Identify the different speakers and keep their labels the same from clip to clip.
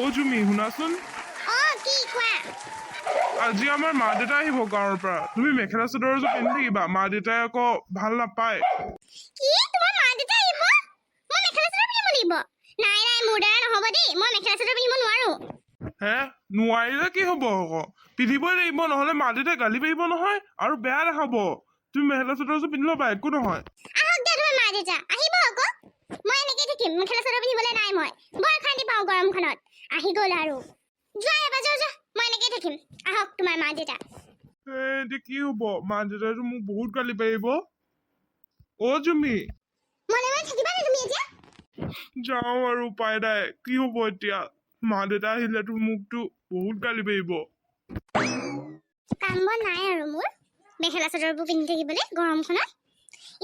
Speaker 1: অ জুমি, শুনাচোন।
Speaker 2: অ, কি কোৱা?
Speaker 1: আজি আমাৰ মা দেউতা আহিব গাঁৱৰ পৰা। তুমি মেখেলা চাদৰ এযোৰ পিন্ধি থাকিবা, মা দেউতাই আকৌ ভাল নাপায়।
Speaker 2: কি, তোমাৰ মা দেউতা আহিব? মই মেখেলা চাদৰ পিন্ধিব লাগিব? নাই নাই, মোৰ দ্বাৰা নহ'ব দেই। মই মেখেলা চাদৰ পিন্ধিব নোৱাৰো।
Speaker 1: হে, নোৱাৰিলে কি হ'ব আকৌ? পিন্ধিবই লাগিব, নহ'লে মা দেউতাই গালি পাৰিব নহয় আৰু বেয়া দেখাব। তুমি মেখেলা চাদৰ এযোৰ পিন্ধি ল'বা, একো নহয়।
Speaker 2: আহক দিয়া, তোমাৰ মা দেউতা আহিব আকৌ। মই এনেকেই থাকিম, মেখেলা চাদৰ পিন্ধিবলৈ নাই। মই বৰ অশান্তি পাওঁ গৰমখনত। আহি গ'ল আৰু। যোৱা এবাৰ, যোৱা যোৱা, মই এনেকেই থাকিম। আহক তোমাৰ মা দেউতা।
Speaker 1: এ, এতিয়া কি হ'ব? মা দেউতাইতো মোক বহুত গালি পাৰিব। অ জুমি।
Speaker 2: মনে মনে থাকিবা নে তুমি এতিয়া?
Speaker 1: যাওঁ আৰু, উপায় নাই। কি হ'ব এতিয়া? মা দেউতা আহিলেতো মোকতো বহুত গালি পাৰিব।
Speaker 2: কাম বন নাই আৰু মোৰ, মেখেলা চাদৰবোৰ পিন্ধি থাকিবলৈ। গৰমখনত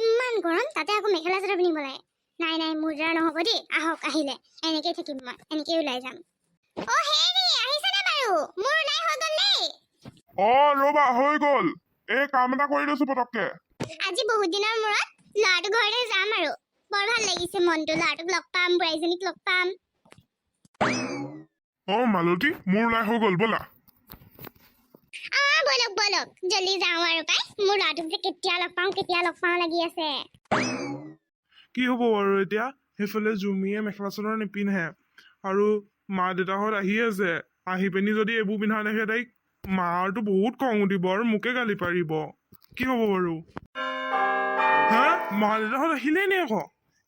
Speaker 2: ইমান গৰম, তাতে আকৌ মেখেলা চাদৰ পিন্ধিব লাগে। নাই নাই, মোৰ দ্বাৰা নহ'ব দেই। আহক আহিলে, এনেকেই থাকিম মই, এনেকেই ওলাই যাম। অ হেৰি, আহিছেনে বাৰু? মোৰ ওলাই হৈ গ'ল দেই।
Speaker 1: অ ৰ'বা, হৈ গ'ল। এই কাম এটা কৰি লৈছো পটককে।
Speaker 2: আজি বহুত দিনৰ মূৰত ল'ৰাটো ঘৰলৈ যাম আৰু বৰ ভাল লাগিছে মনটো। ল'ৰাটোক লগ পাম, বোৱাৰীজনীক লগ পাম।
Speaker 1: অ মালতী, মোৰ ওলাই হৈ গ'ল, ব'লা।
Speaker 2: আ ব'লক ব'লক, জল্দি যাওঁ আৰু পাই। মোৰ ল'ৰাটোক যে কেতিয়া লগ পাওঁ, কেতিয়া লগ পাওঁ লাগি আছে।
Speaker 1: কি হ'ব বাৰু এতিয়া? সেইফালে জুমিয়ে মেখেলা চাদৰ নিপিন্ধে আৰু মা দেউতাহঁত আহি আছে। আহি পিনি যদি এইবোৰ পিন্ধা দেখে তাইক, মাৰতো বহুত খং উঠিব আৰু মোকে গালি পাৰিব। কি হ'ব বাৰু? হা, মা দেউতাহঁত আহিলেই নি আকৌ?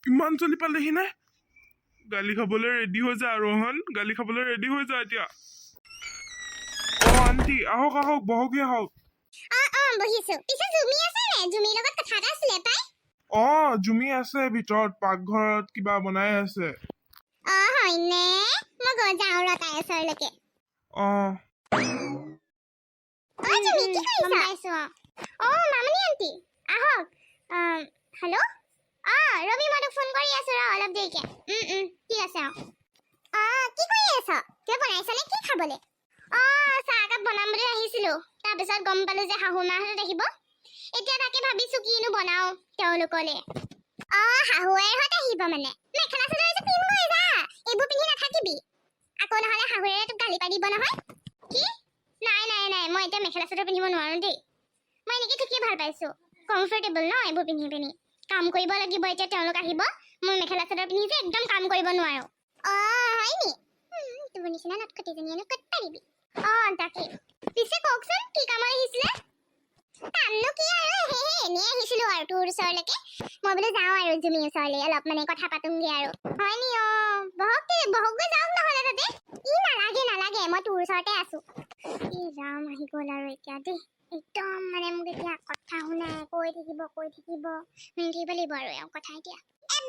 Speaker 1: ইমান জল্দি পালেহি নে? গালি খাবলৈ ৰেডি হৈ যা ৰোহন, গালি খাবলৈ ৰেডি হৈ যা এতিয়া। অ আণ্টি, আহক আহক, বহকহি আহক।
Speaker 2: অ অ বহিছো। পিছে জুমি আছে নে? জুমিৰ লগত কথা এটা আছিলে পাই।
Speaker 1: অ জুমি আছে ভিতৰত, পাকঘৰত কিবা বনাই আছে।
Speaker 2: অ হয়নে? মই গৈ যাওঁ ৰ তাইৰ ওচৰলৈকে।
Speaker 1: অ।
Speaker 2: অ জুমি, কি কৰিছা? অ মামনি আণ্টি, আহক। হেল্ল', অ ৰবি, মই তোক ফোন কৰি আছো ৰ অলপ দেৰিকে। উম উম ঠিক আছে। অ অ কি কৰি আছ? কিবা বনাইছ নে কি খাবলে? অ চাহ একাপ বনাম বুলি আহিছিলো, তাৰপিছত গম পালো যে শাহু মাহঁত আহিব। এতিয়া তাকে ভাবিছো কিনো বনাও তেওঁলোকলে। অ শাহুৱেৰহঁত আহিব মানে? মেখেলা চাদৰ এযোৰ পিন্ধগৈ যা, এইবোৰ পিন্ধি নাথাকিবি আকৌ, নহ'লে শাহুৱেৰে তোক গালি পাৰিব নহয়। কি? নাই নাই নাই, মই এতিয়া মেখেলা চাদৰ পিন্ধিব নোৱাৰো দেই। মই এনেকে থাকিয়ে ভাল পাইছো, কমফৰ্টেবল ন এইবোৰ পিন্ধি পিনি। কাম কৰিব লাগিব এতিয়া, তেওঁলোক আহিব। মই মেখেলা চাদৰ পিন্ধি যে একদম কাম কৰিব নোৱাৰো। অ হয় নি? তোৰ নিচিনা নটখটিজনীয়েনো ক'ত পাৰিবি। অ তাকে। পিছে কওকচোন, কি কামত আহিছিলে? কামনো কি আৰু, হে এনেই আহিছিলো আৰু তোৰ ওচৰলৈকে। মই বোলো যাওঁ আৰু জুমিৰ ওচৰলৈ, অলপ মানে কথা পাতোংগে আৰু। হয় নি? অ বহক তে, বহকগৈ যাওক নহ'লে তাতে। ই নালাগে নালাগে, মই তোৰ ওচৰতে আছো। ই ৰাম, আহি গ'ল আৰু এতিয়া দেই। একদম মানে মোক এতিয়া কথা শুনাই কৈ থাকিব, কৈ থাকিব, শুনি থাকিব লাগিব আৰু এওঁ কথা এতিয়া।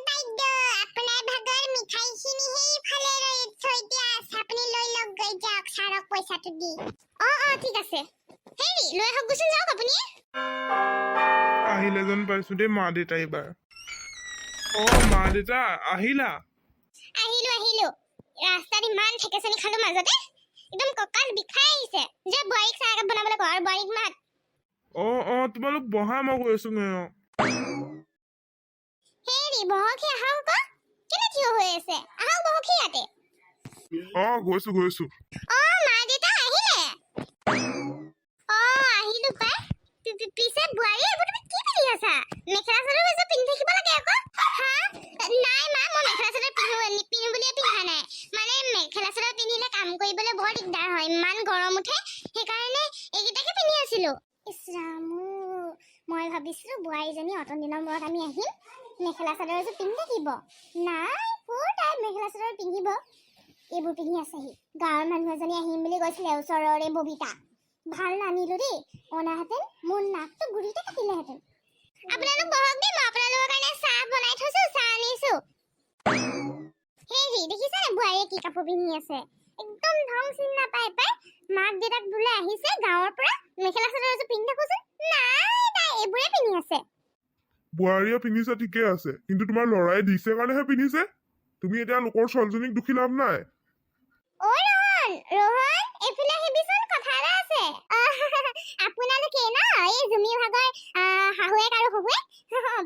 Speaker 2: বাইদেউ, আপোনাৰ ভাগৰ মিঠাইখিনি সেইফালে ৰৈ থৈ দিয়া আছে, আপুনি লৈ লওক গৈ যাওক ছাৰক পইচাটো দি। অ অ ঠিক আছে। হেৰি, লৈ আহকগৈচোন, যাওক আপুনি।
Speaker 1: আহিলে যেন পাইছো দেই মা দেউতা এইবাৰ। অ মা দেউতা, আহিলা?
Speaker 2: আহিলো আহিলো। ৰাস্তাত ইমান ঠেকেচনি খালো মাজতে, একদম কঁকাল বিষাই আহিছে। যে বোৱাৰীক চাহ একাপ বনাবলৈ কওঁ আৰু বোৱাৰীক মাত।
Speaker 1: অ অ তোমালোক বহা, মই গৈ আছো। অ।
Speaker 2: হেৰি, বহকহি, আহক আকৌ। কেলে থিয় হৈ আছে? আহক, বহকহি ইয়াতে।
Speaker 1: অ গৈছো গৈছো।
Speaker 2: অ মা দেউতা আহিলে? অ আহিলো পাই। পিছে বোৱাৰী, এইবোৰ তুমি কি পিন্ধি আছা? মেখেলা চাদৰ এযোৰ পিন্ধি থাকিব লাগে আকৌ। হা, নাই মা, মই মেখেলা চাদৰ পিন্ধো নিপিন্ধো বুলিয়ে পিন্ধা নাই। মানে মেখেলা চাদৰ পিন্ধিলে কাম কৰিবলৈ বৰ দিগদাৰ হয়, ইমান গৰম উঠে, সেইকাৰণে এইকেইটাকে পিন্ধি আছিলো। ইছ ৰাম অ, মই ভাবিছিলো বোৱাৰীজনী অত দিনৰ মূৰত আমি আহিম, মেখেলা চাদৰ এযোৰ পিন্ধি থাকিব। নাই, ক'ৰ তাই মেখেলা চাদৰ পিন্ধিব, এইবোৰ পিন্ধি আছেহি। গাঁৱৰ মানুহ এজনী আহিম বুলি কৈছিলে, ওচৰৰে ববিতা। ভাল নানিলো দেই, অনাহেঁতেন মোৰ নাকটো গুৰিতে কাটিলেহেঁতেন। আপোনালোক বহক দেই, মই আপোনালোকৰ কাৰণে চাহ বনাই থৈছো, চাহ আনিছো। হেৰি, দেখিছেনে বোৱাৰীয়ে কি কাপোৰ পিন্ধি আছে? একদম ঢং চিন নাপায় পাই। মাক দেউতাক বোলে আহিছে গাঁৱৰ পৰা, মেখেলা চাদৰ এযোৰ পিন্ধি থাকোচোন। নাই নাই, এইবোৰে পিন্ধি আছে।
Speaker 3: বোৱাৰীয়ে পিন্ধিছে ঠিকে আছে, কিন্তু তোমাৰ ল'ৰাই দিছে কাৰণেহে পিন্ধিছে। তুমি এতিয়া লোকৰ ছোৱালীজনীক দুখী লাভ নাই।
Speaker 2: অ ৰোহন, ৰোহন, এইফালে আহিবিচোন, কথা এটা আছে। আপোনালোকে ন এই জুমি ভাগৰ শাহুৱেক আৰু শহুৱেক?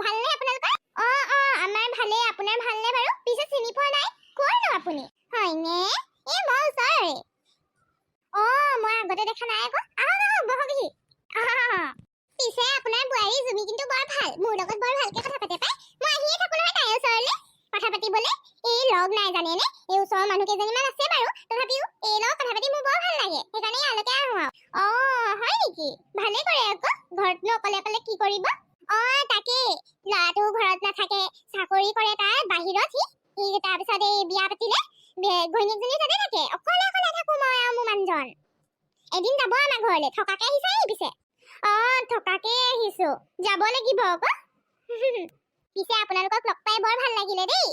Speaker 2: ভালনে আপোনালোকৰ? অ অ আমাৰ ভালেই, আপোনাৰ ভালনে বাৰু? পিছে চিনি পোৱা নাই, ক'ৰনো আপুনি? হয়নে? এই মই মানুহ কেইজনীমান আছে বাৰু, তথাপিও এই লগত কথা পাতি মোৰ বৰ ভাল লাগে, সেইকাৰণে ইয়ালৈকে আহোঁ আৰু। অ হয় নেকি? ভালে কৰে আকৌ, ঘৰতনো অকলে অকলে কি কৰিব। অ তাকেই, ল'ৰাটো ঘৰত নাথাকে, চাকৰি কৰে তাৰ বাহিৰত। সি সি তাৰপিছত এই বিয়া পাতিলে, ঘৈণীয়েকজনী তাতে থাকে, অকলে অকলে থাকো মই আৰু মোৰ মানুহজন। এদিন যাব আমাৰ ঘৰলৈ। থকাকে আহিছা নি পিছে? অ থকাকে আহিছো, যাব লাগিব আকৌ। পিছে আপোনালোকক লগ পাই বৰ ভাল লাগিলে দেই।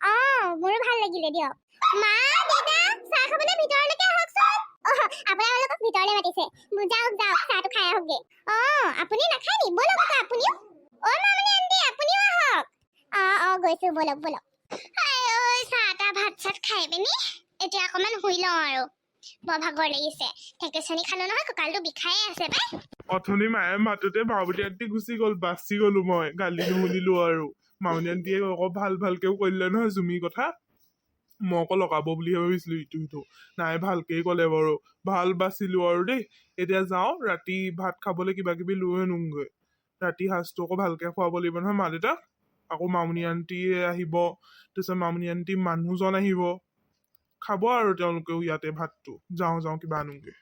Speaker 2: অ মোৰো ভাল লাগিলে দিয়ক। মা, দেউতা, চাহ খাবলৈ ভিতৰলৈকে আহকচোন। অ আপোনালোকক ভিতৰলৈ মাতিছে। যাওক যাওক, চাহটো খাই আহকগে। অ আপুনি নাখায় নি? ব'লক আকৌ আপুনিও। অ মামনি আন্টি, আপুনিও আহক। অ অ গৈছো, ব'লক ব'লক। আই ঐ, চাহ তাহ ভাত চাত খাই পিনি এতিয়া অকণমান শুই লওঁ আৰু, বৰ ভাগৰ লাগিছে। থেকেচনি খালো নহয়, কঁকালটো বিষায়ে আছে পাই।
Speaker 1: অথনি মায়ে মাতোতে মামনি আন্টি গুচি গ'ল, বাচি গ'লো মই, গালি নুশুনিলো আৰু। মামনি আন্টিয়ে আকৌ ভাল ভালকেও কৈ দিলে নহয় জুমিৰ কথা। মই আকৌ লগাব বুলিহে ভাবিছিলো ইটো সিটো, নাই ভালকেই ক'লে বাৰু, ভাল বাচিলো আৰু দেই। এতিয়া যাওঁ, ৰাতি ভাত খাবলৈ কিবা কিবি লৈ আনোগৈ। ৰাতি সাজটো আকৌ ভালকে খুৱাব লাগিব নহয় মা দেউতাক। আকৌ মামনি আন্টিয়ে আহিব, তাৰপিছত মামনি আন্টিৰ মানুহজন আহিব, খাব আৰু তেওঁলোকেও ইয়াতে ভাতটো। যাওঁ যাওঁ, কিবা আনোগৈ।